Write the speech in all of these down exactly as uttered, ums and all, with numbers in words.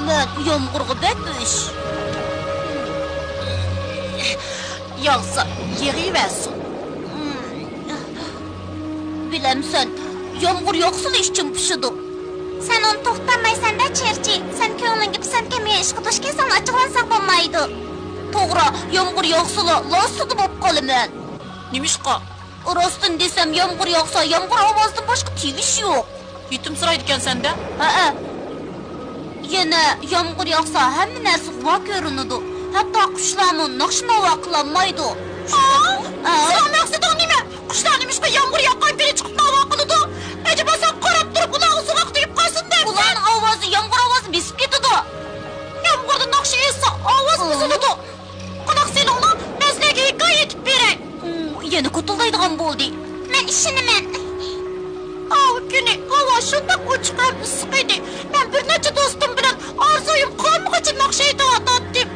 مەن يامغۇرغا بەك ئۆچ. ياغسا، يېغىۋەرسۇن. بىلەمسەن، يامغۇر ياغسىلا ئىچىم پۇشىدۇ. سەن ئۇنى توختىتالمايسەن-دە، چېرچى. سەن كۆڭلۈڭگە پىسەنتكەنمىگەن ئىشقا دۇچ كەلسەڭ، ئاچچىقلانساڭ بولمايدۇ. توغرا، يامغۇر ياغسىلا، لاسسىدە بولۇپ قالىمەن. نېمىشقا؟ راستىنى دېسەم، يامغۇر ياغسا، يامغۇر ئاۋازىدىن باشقا تىۋىش يوق. يېتىمسىرايدىكەنسەن-دە. ھەئە. يەنە يامغۇر ياغسا، ھەممە نەرسە غۇۋا كۆرۈنىدۇ. ھەتتا قۇشلارمۇ ناخشا-ناۋا قىلالمايدۇ. ئا؟ ئا؟ سېنىڭ مەقسىتىڭ نېمە؟ قۇشلار نېمىشقا يامغۇر ياغقان پېتى چىقىپ ناۋا قىلىدۇ؟ ئەجەبا سەن قاراپ تۇرۇپ ئۇلارغا سوغۇق تېگىپ قالسۇن دەمسەن؟ ئۇلارنىڭ ئاۋازى يامغۇر ئاۋازىنى بېسىپ كېتىدۇ. يامغۇردا ناخشا ئېيتسا، ئاۋاز بۇزۇلىدۇ. قانداق سېنىڭلا مەزلەرگە ھېكايە ئېيتىپ بېرەي. ئۇ يەنە كوتۇلدايدىغان بولدى. مەن ئىشىنىمەن. ئاۋۇ كۈنى ھاۋا شۇنداق ئوچۇق ھەم ئىسسىق ئىدى. مەن بىر نەچچە دوستۇم بىلەن ئارزۇيۇم قالمىغۇچە ناخشا ئېيتىۋاتاتتىم.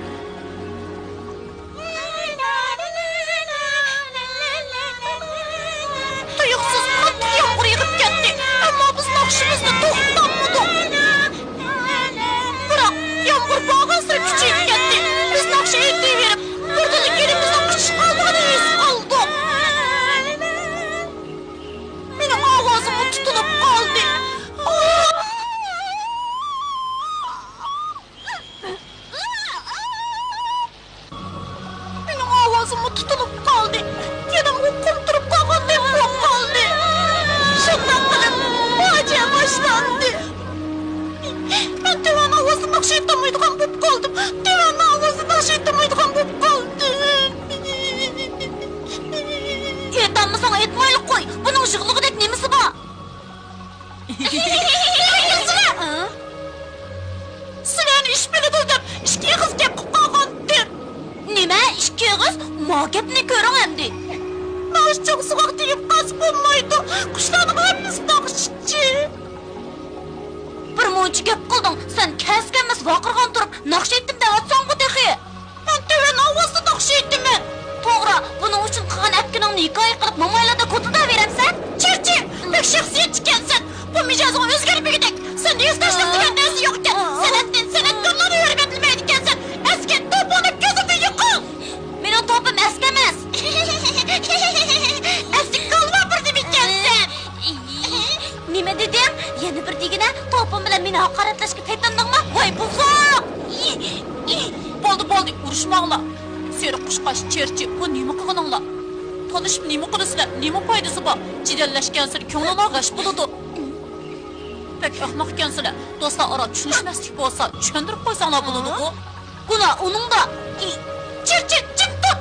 تۇيۇقسىز قاتتىق يامغۇر يېغىپ كەتتى، ئەمما بىز ناخشىمىزنى توختىتالمىدۇق. بىراق، يامغۇر بارغانسېرى كۈچىيىپ كەتتى. بىز ناخشا ئېيتىۋېرىپ، بىردىنلا گېلىمىزنىڭ قىچىشقانلىقىنى ھېس قىلدۇق. مېنىڭ ئاۋازىممۇ تۇتۇلۇپ قالدى. مېنىڭ ئاۋازىممۇ تۇتۇلۇپ قالدى. يەنە ئۇقۇم تۇرۇپ قالغاندەك بولۇپ قالدى. شۇنداق قىلىپ، پاجىئە باشلاندى. مەن تۆۋەن ئاۋازدا ناخشا ئېيتالمايدىغان بولۇپ قالدىم. تۆۋەن ئاۋازدا ناخشا ئېيتالمايدىغان بولۇپ قالدىم. ئېيتالمىساڭ ئېيتمايلا قوي. بۇنىڭ يىغلىغۇدەك نېمىسى بار؟ سىلەرنى ئىش بىلىدۇ دەپ ئىككى ئېغىز گەپ قىلىپ قالغانتىم. نېمە؟ ئىككى ئېغىز؟ ما گەپنى كۆرۈڭ ئەمدى. ناخشىچىغا سوغۇق تېگىپ قالسا بولمايدۇ. قۇشلارنىڭ ھەممىسى ناخشىچى. بىر مۇنچە گەپ قىلدىڭ. سەن كەلسە كەلمەس ۋارقىرىغان تۇرۇپ ناخشا ئېيتتىم دەۋاتساڭغۇ تېخى. مەن تۆۋەن ئاۋازدا ناخشا ئېيتىمەن. توغرا، بۇنىڭ ئۈچۈن قىلغان ئەپكىنىڭنى ھېكايە قىلىپ، مومايلاردا كوتۇلداۋېرەمسەن؟ چىرچى، بەك شەخسىيەتچىكەنسەن. بۇ مىجەزىڭ ئۆزگەرمىگۈدەك. سەندە ھېسداشلىق دېگەن نەرسە يوقكەن. سەنئەتتىن سەنئەتكارلارنى ھۆرمەتلىمەيدىكەنسەن. ئەسكى، توپۇڭنى كۆزۈمدىن يوقال. مېنىڭ توپۇم ئەسكى ئەمەس. ئەسلى كالۋا بىر نېمە ئىكەنسەن. يەنە بىر دېگىنە، توپۇم بىلەن مېنى ھاقارەتلەشكە پەيتلەندىڭمۇ؟ ۋاي بۇزۇق! بولدى، بولدى، ئۇرۇشماڭلار. سېرىق قۇشقاچ، چېرچى، بۇ نېمە قىلغىنىڭلار؟ تونۇشۇپ نېمە قىلىسىلەر؟ نېمە پايدىسى بار؟ جېدەللەشكەنسېرى كۆڭلۈڭلار غەش بولىدۇ. بەك ئەخمەق ئىكەنسىلەر. دوستلار ئارا چۈشىنىشمەسلىك بولسا، چۈشەندۈرۈپ قويساڭلار بولىدىغۇ. گۇناھ ئۇنىڭدا. چېرچى، جىم تۇت!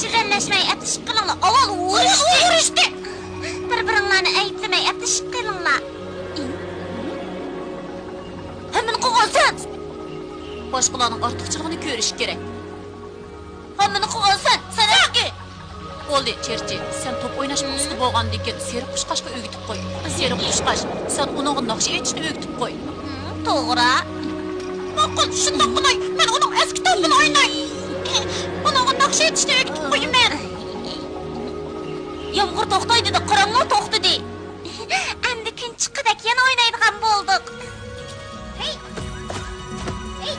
جېدەللەشمەي ئەپلىشىپ قېلىڭلار. ئاۋۋال ئۇرۇشتى. ئۇرۇشتى. بىر-بىرىڭلارنى ئەيىبلىمەي ئەپلىشىپ قېلىڭلار. ھەممىنى قىلغان سەن. باشقىلارنىڭ ئارتۇقچىلىقىنى كۆرۈش كېرەك. ھەممىنى قىلغان سەن، سەن ئەسكى! بولدى، چېرچى، سەن توپ ئويناشقا ئۇستا بولغاندىكىن، سېرىق قۇشقاچقا ئۆگىتىپ قوي. سېرىق قۇشقاچ، سەن ئۇنىڭغا ناخشا ئېيتىشنى ئۆگىتىپ قوي. توغرا. ماقۇل، شۇنداق قىلاي. مەن ئۇنىڭ ئەسكى توپىنى ئويناي. ئۇنىڭغا ناخشا ئېيتىشنى ئۆگىتىپ قويىمەن. يامغۇر توختاي دېدى، قاراڭمۇ توختىدى. ئەمدى كۈن چىققۇدەك يەنە ئوينايدىغان بولدۇق. ھەي! ھەي!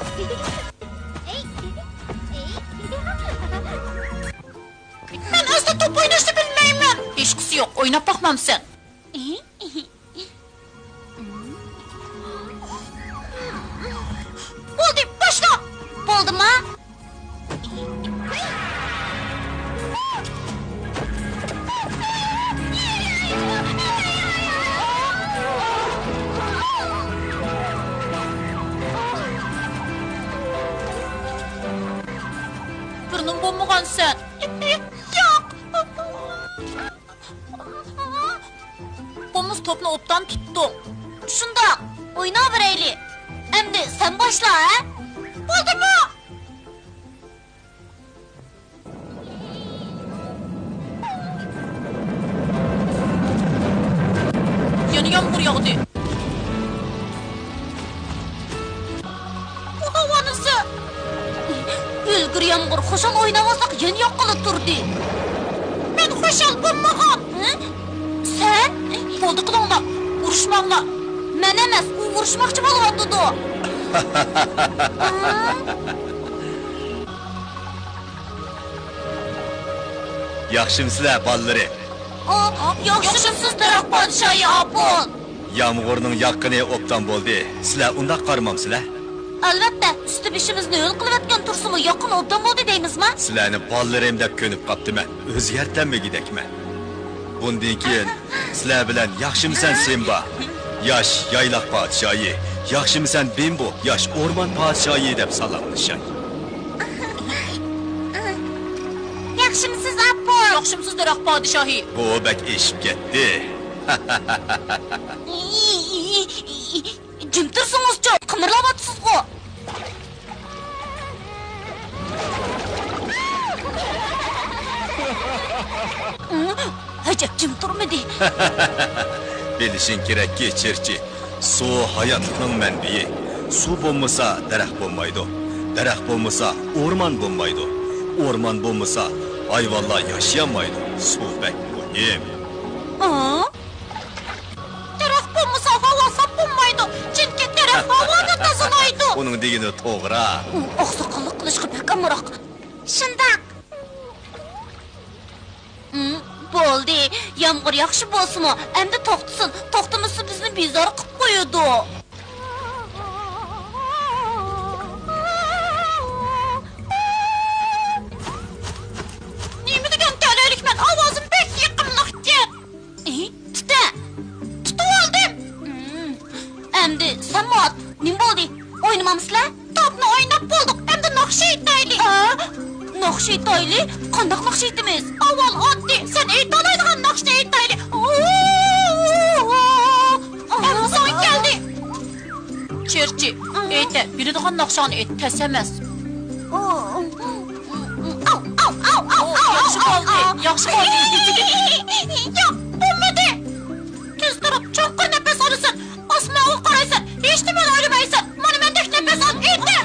مەن ئەسلا توپ ئويناشنى بىلمەيمەن. ھېچقىسى يوق، ئويناپ باقمامسەن؟ بولدى، باشلا! بولدىما؟ بىرنېمە بولمىغانسەن؟ ياق! بولمىسا توپنى ئوبدان تۇتتۇڭ. شۇنداق، ئويناۋېرەيلى. ئەمدى سەن باشلا، ھە؟ بولدىمۇ؟ يەنە يامغۇر ياغدى. بۇ ھاۋانىسى! ئۆلگۈر يامغۇر، خۇشال ئويناۋاتساق يەنە ياغقىلى تۇردى. مەن خۇشال بولمىغان. ھە؟ سەن؟ بولدى قىلىڭلار، ئۇرۇشماڭلار. مەن ئەمەس، ئۇ ئۇرۇشماقچى بولۇۋاتىدۇ. ياخشىمسىلەر، بالىلىرىم؟ ئا، ياخشىمسىز، دەرەخ پادىشاھى ئاپون؟ يامغۇرنىڭ ياغقىنى ئوبدان بولدى. سىلەر ئۇنداق قارىمامسىلەر؟ ئەلۋەتتە، ئۈستى بېشىمىزنى ھۆل قىلىۋەتكەن تۇرسىمۇ، ياغقىنى ئوبدان بولدى دەيمىزما؟ سىلەرنى بالىلىرىم دەپ كۆنۈپ قاپتىمەن. ئۆزگەرتەلمىگۈدەكمەن. بۇندىن كېيىن سىلەر بىلەن ياخشىمىسەن سىمبا، ياش يايلاق پادىشاھى، ياخشىمىسەن بىمبو، ياش ئورمان پادىشاھى دەپ سالاملىشاي. ياخشىمسىز ئاپون؟ ياخشىمسىز دەرەخ پادىشاھى؟ بۇ بەك ئېشىپ كەتتى. جىم تۇرسىڭىزچۇ، قىمىرلاۋاتىسىزغۇ. ئەجەب جىم تۇرمىدى. بىلىشىڭ كېرەككى، چىرچى، سۇ ھاياتلىقنىڭ مەنبىيى. سۇ بولمىسا، دەرەخ بولمايدۇ. دەرەخ بولمىسا، ئورمان بولمايدۇ. ئورمان بولمىسا، ھايۋانلار ياشىيالمايدۇ. سۇ بەك مۇھىم. ئا؟ دەرەخ بولمىسا، ھاۋا ساپ بولمايدۇ، چۈنكى دەرەخ ھاۋانى تازىلايدۇ. ئۇنىڭ دېگىنى توغرا. ئۇ ئاقساقاللىق قىلىشقا بەك ئامراق. شۇنداق. ھىم، بولدى، يامغۇر ياخشى بولسىمۇ، ئەمدى توختىسۇن، توختىمىسا بىزنى بىزار قىلىپ قويىدۇ. نېمە دېگەن تەلەيلىكمەن، ئاۋازىم بەك يېقىملىقكەن. ئى، تۇتە! تۇتۇۋالدىم! ھىم، ئەمدى سەنمۇ ئات. نېمە بولدى؟ ئوينىمامسىلەر؟ توپنى ئويناپ بولدۇق، ئەمدى ناخشا ئېيتايلى. ھە؟ ناخشا ئېيتايلى؟ قانداق ناخشا ئېيتىمىز؟ ئاۋۋال ئاددىي، سەن ئېيتالايدىغان ناخشىنى ئېيتايلى. ئەمدى ساڭا كەلدى. چېرچى، ئېيتە، بىلىدىغان ناخشاڭنى ئېيت، تەس ئەمەس. ئاۋ، ئاۋ، ئاۋ، ئاۋ، ئاۋ، ئاۋ، ياخشى ئاۋ، بولدى، ئاۋ. ياخشى بولدى. ياق، بولمىدى. تىز تۇرۇپ، چوڭقۇر نەپەس ئالىسەن، ئاسمانغا قارايسەن، ھېچنېمىنى ئويلىمايسەن. مانا مەندەك نەپەس ئال، ئېيتە.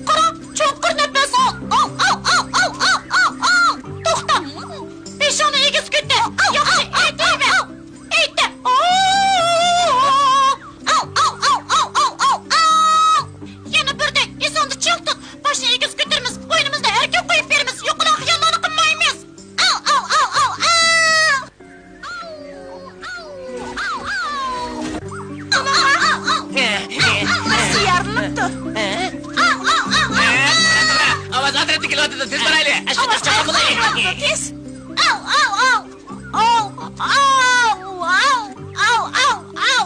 قارا، چوڭقۇر نەپەس ئال. ئاۋ، ئاۋ، ئاۋ. توختا. بېشىڭنى ئېگىز كۆتەر. ياخشى، ئېيتىۋەر. ئېيتە. ئاۋ، ئاۋ، ئاۋ. يەنە بىردەك، ئېسىڭدە چىڭ تۇت. باشنى ئېگىز كۆتۈرىمىز، بوينىمىزنى ئەركىن قويۇپ بېرىمىز. تېز بارايلى. ئاشۇ تېز چاقىرىڭ. تېز. ئاۋ، ئاۋ، ئاۋ. ئاۋ، ئاۋ، ئاۋ، ئاۋ، ئاۋ، ئاۋ.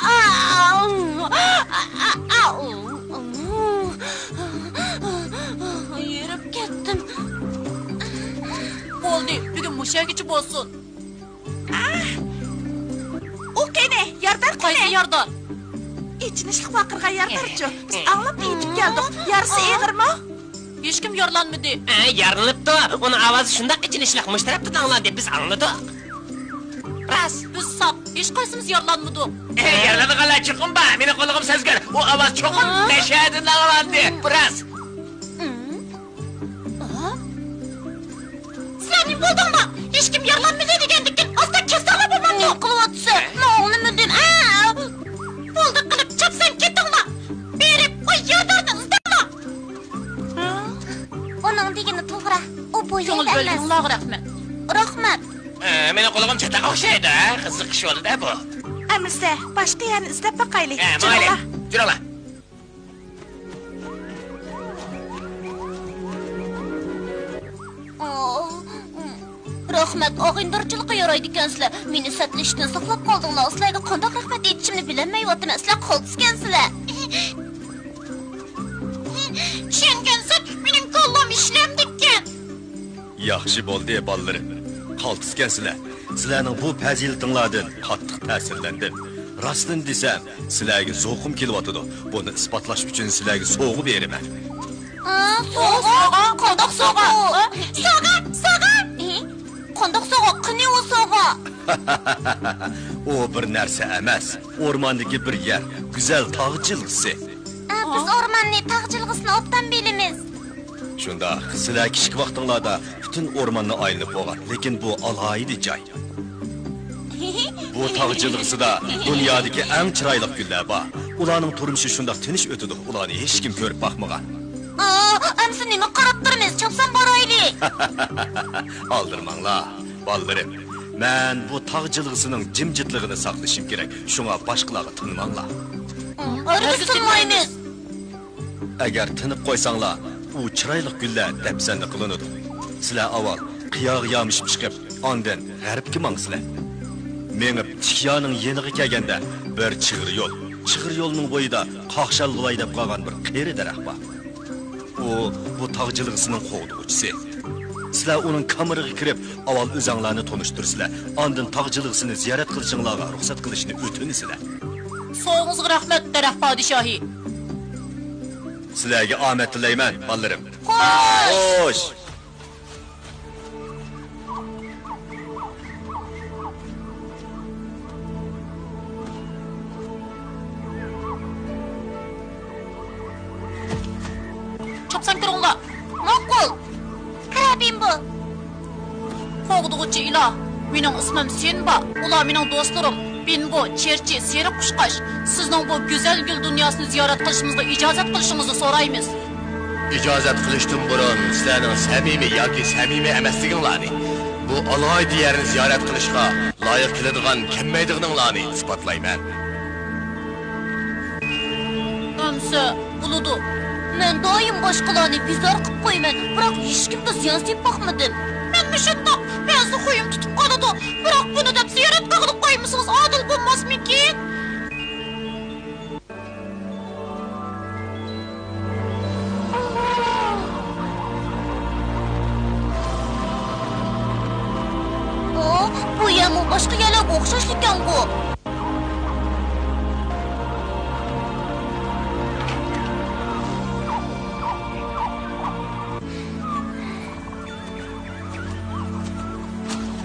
ئاۋ، ئاۋ، ئاۋ. يۈرۈپ كەتتىم. بولدى، بۈگۈن مۇشۇ يەرگىچە بولسۇن. ئۇ قېنى، يارىدار قېنى؟ قايسى يارىدار؟ ئېچىنىشلىق ۋارقىرىغان يارىدارچۇ؟ بىز ئاڭلاپ يېتىپ كەلدۇق. يارىسى ئېغىرمۇ؟ ھېچكىم يارىلانمىدى. ئە، يارىلىنىپتۇ. ئۇنىڭ ئاۋازى شۇنداق ئېچىنىشلىق، مۇشۇ تەرەپتىن ئاڭلاندى. بىز ئاڭلىدۇق. راست. بىز ساق. ھېچقايسىمىز يارىلانمىدۇق. ئە، يارىلانغانلار چوقۇم بار. مېنىڭ قۇلىقىم سەزگۈر. ئۇ ئاۋاز چوقۇم مەشەدىن ئاڭلاندى. راست. سىلەر نېمە بولدۇڭلار؟ ھېچكىم يارىلانمىدى دېگەندىكىن ئاستا كەتسەڭلار بولمامدۇ؟ نېمە قىلىۋاتىسەن؟ مەن ئاڭلىمىدىم. ئە! بولدى قىلىپ چاپسان كېتىڭلار. بېرىپ ئۇ يارىدارنى ئىزدەڭلار. ئۇنىڭ دېگىنى توغرا. ئۇ بۇ يەردە ئەمەس. كۆڭۈل بۆلگىنىڭلارغا رەھمەت. رەھمەت. ئە، مېنىڭ قۇلىقىم چاتاققا ئوخشايدۇ، ھە؟ قىزىقىش بولدى-دە بۇ. ئەمىسە، باشقا يەرنى ئىزدەپ باقايلى. ئە، ماڭايلى. جۈرۈڭلار. جۈرۈڭلار. رەھمەت، ئاغىنىدارچىلىققا يارايدىكەنسىلەر. مېنى سەتلىشىشتىن ساقلاپ قالدىڭلار. سىلەرگە قانداق رەھمەت ئېيتىشىمنى بىلەلمەيۋاتىمەن. سىلەر قالتىسكەنسىلەر. چۈشەنگەنسەن، مېنىڭ كاللام ئىشلەمدىكەن. ياخشى بولدى، بالىلىرىم. قالتىسكەنسىلەر. سىلەرنىڭ بۇ پەزىلىتىڭلاردىن قاتتىق تەسىرلەندىم. راستىنى دېسەم، سىلەرگە زوقۇم كېلىۋاتىدۇ. بۇنى ئىسپاتلاش ئۈچۈن سىلەرگە سوۋغا بېرىمەن. ھە، سوۋغا؟ قانداق سوۋغا؟ سوۋغا، سوۋغا! قانداق سوۋغا؟ قېنى ئۇ سوۋغا؟ ئۇ بىر نەرسە ئەمەس. ئورماندىكى بىر يەر، گۈزەل تاغ جىلغىسى. ئە، بىز ئورماننى، تاغ جىلغىسىنى ئوبدان بىلىمىز. شۇنداق، سىلەر كىچىك ۋاقتىڭلاردا پۈتۈن ئورماننى ئايلىنىپ بولغان، لېكىن بۇ ئالاھىدە جاي. بۇ تاغ جىلغىسىدا دۇنيادىكى ئەڭ چىرايلىق گۈللەر بار. ئۇلارنىڭ تۇرمۇشى شۇنداق تىنچ ئۆتىدۇ، ئۇلارنى ھېچكىم كۆرۈپ باقمىغان. ئا، ئەمسە نېمە قاراپ تۇرىمىز؟ چاپسان بارايلى. ئالدىرىماڭلار، بالىلىرىم. مەن بۇ تاغ جىلغىسىنىڭ جىمجىتلىقىنى ساقلىشىم كېرەك، شۇڭا باشقىلارغا تىنماڭلار. ھەرگىز تىنمايمىز. ئەگەر تىنىپ قويساڭلار، ئۇ چىرايلىق گۈللەر دەپسەندە قىلىنىدۇ. سىلەر ئاۋۋال قىياغا يامىشىپ چىقىپ، ئاندىن غەربكە ماڭىسىلەر. مېڭىپ تىكيانىڭ يېنىغا كەلگەندە، بىر چىغىر يول، چىغىر يولنىڭ بويىدا قاقشال بولاي دەپ قالغان بىر قېرى دەرەخ بار. ئۇ بۇ تاغ جىلغىسىنىڭ قوغدىغۇچىسى. سىلەر ئۇنىڭ كامىرىغا كىرىپ، ئاۋۋال ئۆزەڭلارنى تونۇشتۇرىسىلەر، ئاندىن تاغ جىلغىسىنى زىيارەت قىلىشىڭلارغا رۇخسەت قىلىشنى ئۆتۈنىسىلەر. سوۋغىڭىزغا رەھمەت، دەرەخ پادىشاھى. سىلەرگە ئامەت تىلەيمەن، بالىلىرىم. خوش! خوش! چاپسان كىرىڭلار. ماقۇل. قارا بىمبو. قوغدىغۇچى ئىلاھ، مېنىڭ ئىسمىم سىنبا. ئۇلار مېنىڭ دوستلىرىم. بىمبو، چىرچى، سېرىق قۇشقاچ. سىزنىڭ بۇ گۈزەل گۈل دۇنياسىنى زىيارەت قىلىشىمىزغا ئىجازەت قىلىشىڭىزنى سورايمىز. ئىجازەت قىلىشتىن بۇرۇن سىلەرنىڭ سەمىمىي ياكى سەمىمىي ئەمەسلىكىڭلارنى، بۇ ئالاھىدە يەرنى زىيارەت قىلىشقا لايىق كېلىدىغان كەلمەيدىغىنىڭلارنى ئىسپاتلايمەن. ئەمسە بولىدۇ. مەن دائىم باشقىلارنى بىزار قىلىپ قويىمەن، بىراق ھېچكىمگە زىيان سېلىپ باقمىدىم. مەنمۇ شۇنداق، بەزىدە خۇيۇم تۇتۇپ قالىدۇ، بىراق بۇنى دەپ زىيارەت قىلغىلى قويمىسىڭىز ئادىل بولماسمىكىن؟ ئو، بۇ يەرمۇ باشقا يەرلەرگە ئوخشاشلىكەنغۇ.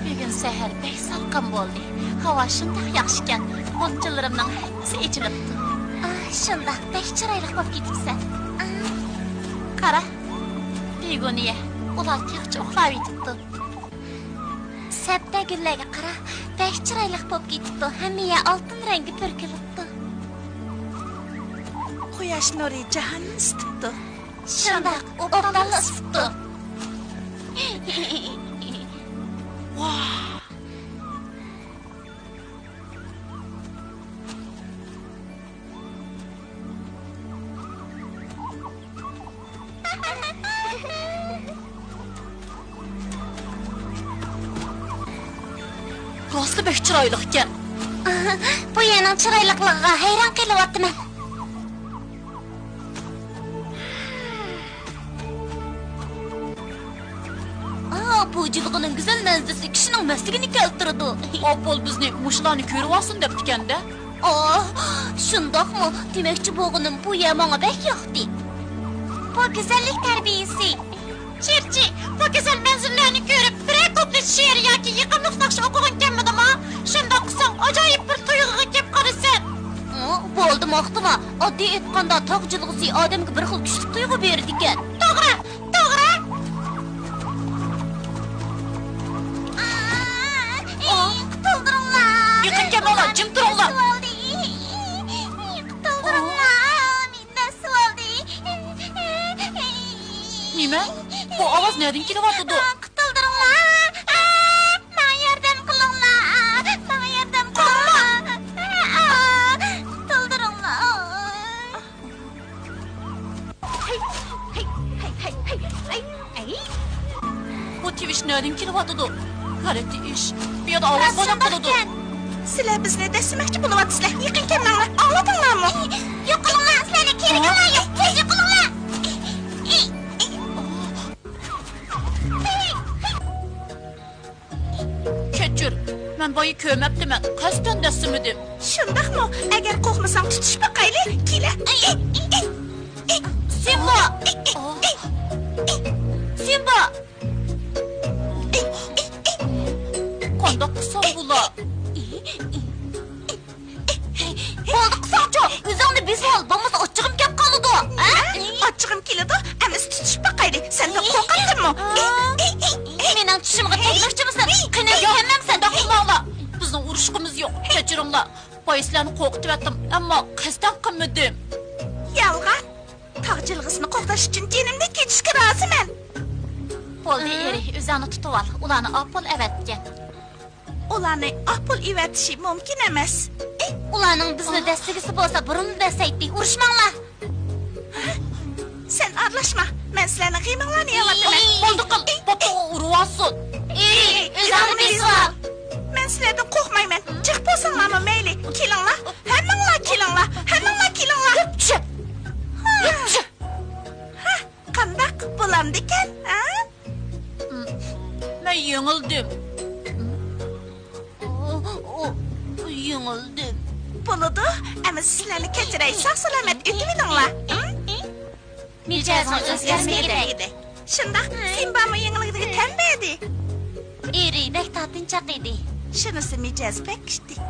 بۈگۈن سەھەر بەك سالقىن بولدى. ھاۋا شۇنداق ياخشىكەن، غۇنچىلىرىمنىڭ ھەممىسى ئېچىلىپتۇ. ئاھ، شۇنداق، بەك چىرايلىق بولۇپ كېتىپسەن. ئاھ. قارا، بېگونىيە، ئۇلار تېخىچە ئۇخلاۋېتىپتۇ. سەبدە گۈللەرگە قارا، بەك چىرايلىق بولۇپ كېتىپتۇ، ھەممە يەر ئالتۇن رەڭگە پۈركىلىپتۇ. قۇياش نۇرى جاھاننى ئىسسىتىپتۇ. شۇنداق، ئوبدانلا ئىسسىتىپتۇ. ۋاھ! راستلا بەك چىرايلىقكەن. بۇ يەرنىڭ چىرايلىقلىقىغا ھەيران قېلىۋاتىمەن. ئا، بۇ جىلغىنىڭ گۈزەل مەنزىرىسى كىشىنىڭ مەستلىكىنى كەلتۈرىدۇ. ئاپول بىزنى مۇشۇلارنى كۆرۈۋالسۇن دەپتىكەن-دە. ئا، شۇنداقمۇ؟ دېمەكچى بولغىنىم، بۇ يەر ماڭا بەك ياقتى. بۇ گۈزەللىك تەربىيىسى. چىرچى، بۇ گۈزەل مەنزىرىلەرنى كۆرۈپ، بىرەر كۇپلېت شېئىر ياكى يېقىملىق ناخشا ئوقۇغۇڭ كەلمىدىمۇ؟ شۇنداق قىلساڭ، ئاجايىپ بىر تۇيغۇغا كېلىپ قالىسەن. ئۇ، بولدى، ماختىما. ئاددىي ئېيتقاندا، تاغ جىلغىسى ئادەمگە بىر خىل كۈچلۈك تۇيغۇ بېرىدىكەن. توغرا، توغرا. ئۇ، قۇتۇلدۇرۇڭلار. يېقىن كەلمەڭلار، جىم تۇرۇڭلار. قۇتۇلدۇرۇڭلار. نېمە؟ بۇ ئاۋاز نەدىن كېلىۋاتىدۇ؟ قۇتۇلدۇرۇڭلار! ماڭا ياردەم قىلىڭلار! ماڭا ياردەم قىلىڭلار! قۇتۇلدۇرۇڭلار! بۇ تىۋىش نەدىن كېلىۋاتىدۇ؟ غەلىتە ئىش. بۇ يەردە ئاۋاز بولۇپ قالىدۇ. سىلەر بىزنى دەسسىمەكچى بولۇۋاتىسىلەر. يېقىن كەلمەڭلار. ئاڭلىدىڭلارمۇ؟ يوقىلىڭلار، سىلەرنىڭ كېرىكىڭلار يوق. تېز يوقىلىڭلار. كەچۈر، مەن بايا كۆرمەپتىمەن، قەستەن دەسسىمىدىم. شۇنداقمۇ؟ ئەگەر قورقمىساڭ تۇتۇشۇپ باقايلى، كېلە. سىمبا! سىمبا! قانداق قىلسام بولا؟ بولدى قىلساڭچۇ، ئۆزۈڭنى بېسىۋال، بولمىسا ئاچچىقىم كەپ قالىدۇ. ھە؟ ئاچچىقىم كېلىدۇ، ئەمىسە تۇتۇشۇپ باقايلى. سەن بەك قورقاتتىڭمۇ؟ مېنىڭ چىشىمغا تەگمەكچىمىسەن؟ قېنى، ھەممەمسەن. شۇنداق قىلماڭلار. بىزنىڭ ئۇرۇشقىمىز يوق. كەچۈرۈڭلار. بايا سىلەرنى قورقۇتۇۋەتتىم، ئەمما قەستەن قىلمىدىم. يالغان. تاغ جىلغىسىنى قوغداش ئۈچۈن جېنىمدىن كېچىشكە رازىمەن. بولدى، ئېرى، ئۆزۈڭنى تۇتۇۋال. ئۇلارنى ئاپول ئەۋەتكەن. ئۇلارنى ئاپول ئېۋەتىشى مۇمكىن ئەمەس. ئۇلارنىڭ بىزنى دەسسىگۈسى بولسا بۇرۇنلا دەسسەيتتى. ئۇرۇشماڭلار. سەن ئارىلاشما. مەن سىلەرنىڭ غېمىڭلارنى يەۋاتىمەن. بولدى قىل، بولدى، ئۇرۇۋالسۇن. ئۆزۈڭنى بېسىۋال. مەن سىلەردىن قورقمايمەن. جىق بولساڭلارمۇ مەيلى. كېلىڭلار. ھەممىڭلار كېلىڭلار. ھەممىڭلار كېلىڭلار. ھە، قانداق بولامدىكەن، ھە؟ مەن يېڭىلدىم. يېڭىلدىم. بولىدۇ، ئەمىسە سىلەرنى كەچۈرەي، ساق-سالامەت ئۆتۈۋېلىڭلار. مىجەزىڭ ئۆزگەرمىگۈدەك. شۇنداق، سىمبامۇ يېڭىلگىنىگە تەن بەردى. ئېرى بەك تارتىنچاق ئىدى. شۇنىسى مىجەزى بەك كۈچلۈك.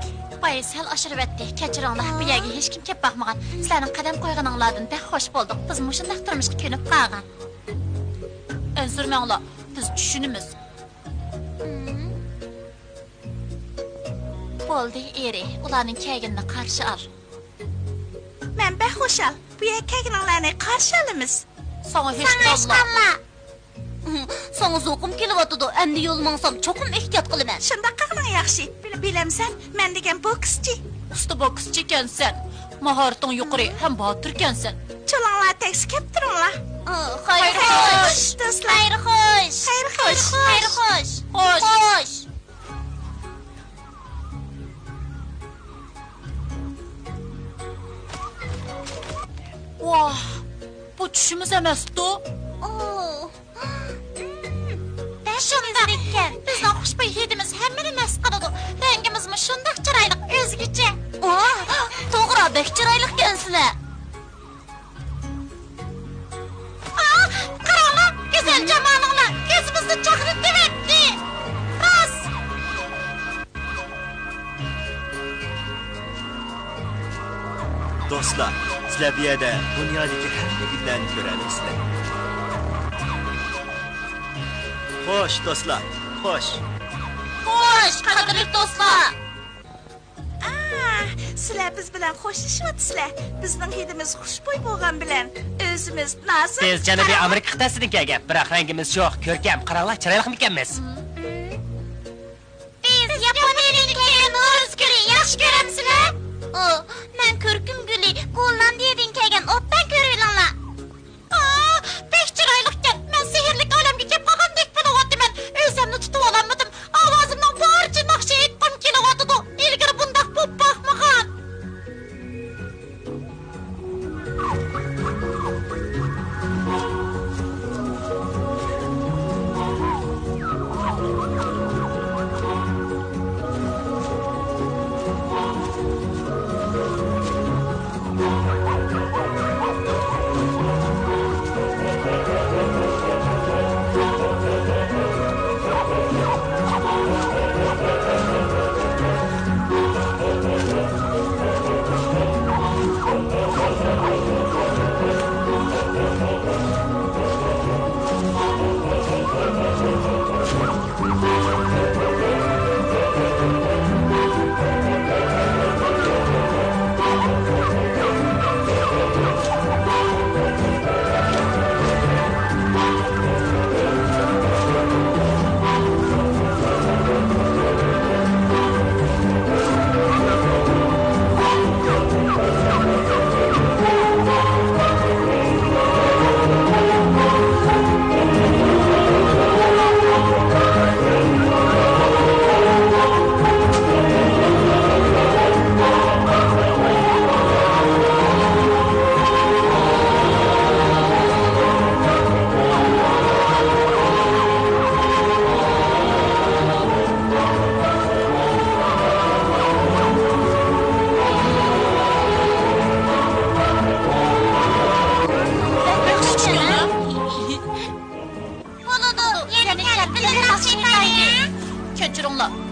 بايا سەل ئاشۇرۇۋەتتى، كەچۈرۈڭلار، بۇ يەرگە ھېچكىم كەپ باقمىغان. سىلەرنىڭ قەدەم قويغىنىڭلاردىن بەك خوش بولدۇق، بىز مۇشۇنداق تۇرمۇشقا كۆنۈپ قالغان. ئەنسىرىمەڭلار، بىز چۈشىنىمىز. بولدى، ئېرى، ئۇلارنىڭ كەلگىنىنى قارشى ئال. مەن بەك خۇشال، بۇ يەرگە كەلگىنىڭلارنى قارشى ئالىمىز. ساڭا ھېچ تاللا. ساڭا زوقۇم كېلىۋاتىدۇ، ئەمدى يول ماڭسام چوقۇم ئېھتىيات قىلىمەن. شۇنداق قىلغىنىڭ ياخشى. بىل-، بىلەمسەن، مەن دېگەن بوكسچى. ئۇستا بوكسچى ئىكەنسەن. ماھارىتىڭ يۇقىرى ھەم باتۇر ئىكەنسەن. چولاڭلار تەكشى كەپ تۇرۇڭلار. خەير خوش، دوستلار. خەير خوش. خەير خوش. خەير خوش. خوش. ۋاھ، بۇ چۈشىمىز ئەمەستۇ؟ شۇنداق ئىكەن. بىزنىڭ خۇشبۇي ھىدىمىز ھەممىنى مەست قىلىدۇ. رەڭگىمىزمۇ شۇنداق چىرايلىق، ئۆزگىچە. توغرا، بەك چىرايلىقكەنسىلەر. ئا، قاراڭلار، گۈزەل جامالىڭلار كۆزىمىزنى چاقنىتىۋەتتى. راست. دوستلار، سىلەر بۇ يەردە دۇنيادىكى ھەممە گۈللەرنى كۆرەلەيسىلەر. خوش، دوستلار، خوش. خوش، قەدىرلىك دوستلار. ئا، سىلەر بىز بىلەن خوشلىشىۋاتىسىلەر. بىزنىڭ ھىدىمىز خۇشبۇي بولغان بىلەن ئۆزىمىز نازۇك. بىز جەنۇبىي ئامېرىكا قىتئەسىدىن كەلگەن، بىراق رەڭگىمىز شوخ، كۆركەم. قاراڭلار، چىرايلىقمىكەنمىز؟ بىز ياپونىيەدىن كەلگەن نورۇز گۈلى، ياخشى كۆرەمسىلەر؟ ئۇ، مەن كۈركۈم گۈلى، گوللاندىيەدىن كەلگەن، ئوبدان كۆرۈۋېلىڭلار. ئا، بەك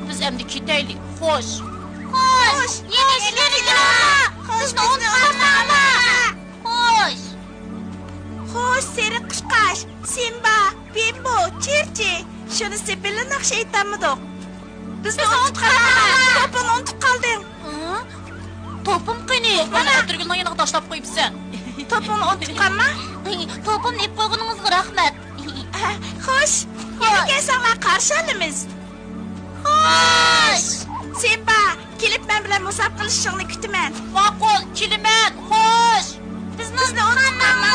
بىز ئەمدى كېتەيلى. خوش. خوش. يەنە كېلىڭلار. خوش، بىزنى ئۇنتۇپ قالماڭلار. خوش. خوش، سېرىق قۇشقاچ، سىمبا، بىمبو، چىرچى. شۇنىسى بىللە ناخشا ئېيتالمىدۇق. بىزنى ئۇنتۇپ قالدىڭ. توپىنى ئۇنتۇپ قالدىڭ. ھە؟ توپۇم قېنى؟ مانا ئەتىرگۈلنىڭ يېنىغا تاشلاپ قويۇپسەن. توپۇڭنى ئۇنتۇپ قالما. توپۇمنى ئېلىپ قويغىنىڭىزغا رەھمەت. خوش، يەنە كەلسەڭلار قارشى ئالىمىز. خوش. سىمبا، كېلىپ مەن بىلەن مۇسابىقىلىشىشىڭنى كۈتىمەن. ماقۇل، كېلىمەن. خوش. بىزنى ئۇنتۇپ قالما.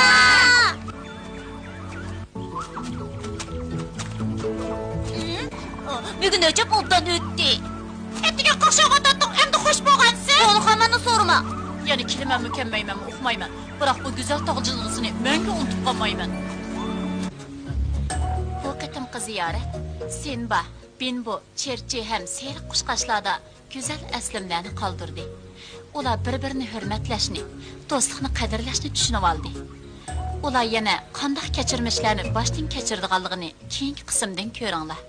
بۈگۈن ئۆلچەم ئوبدان ئۆتتى. ئەتىگە قاقشاۋاتاتتىڭ، ئەمدى خوش بولغانسەن. يولۇقاماننى سورىما. يەنە كېلىمەنمۇ كەلمەيمەنمۇ ئۇقمايمەن. بىراق بۇ گۈزەل تاغ جىلغىسىنى مەڭگۈ ئۇنتۇپ قالمايمەن. بۇ قېتىمقى زىيارەت سىمبا، بىمبو، چىرچى ھەم سېرىق قۇشقاچلاردا گۈزەل ئەسلىمىلەرنى قالدۇردى. ئۇلار بىر-بىرىنى ھۆرمەتلەشنى، دوستلۇقنى قەدىرلەشنى چۈشىنىۋالدى. ئۇلار يەنە قانداق كەچۈرمىشلەرنى باشتىن كەچۈرىدىغانلىقىنى كېيىنكى قىسىمدىن كۆرۈڭلار.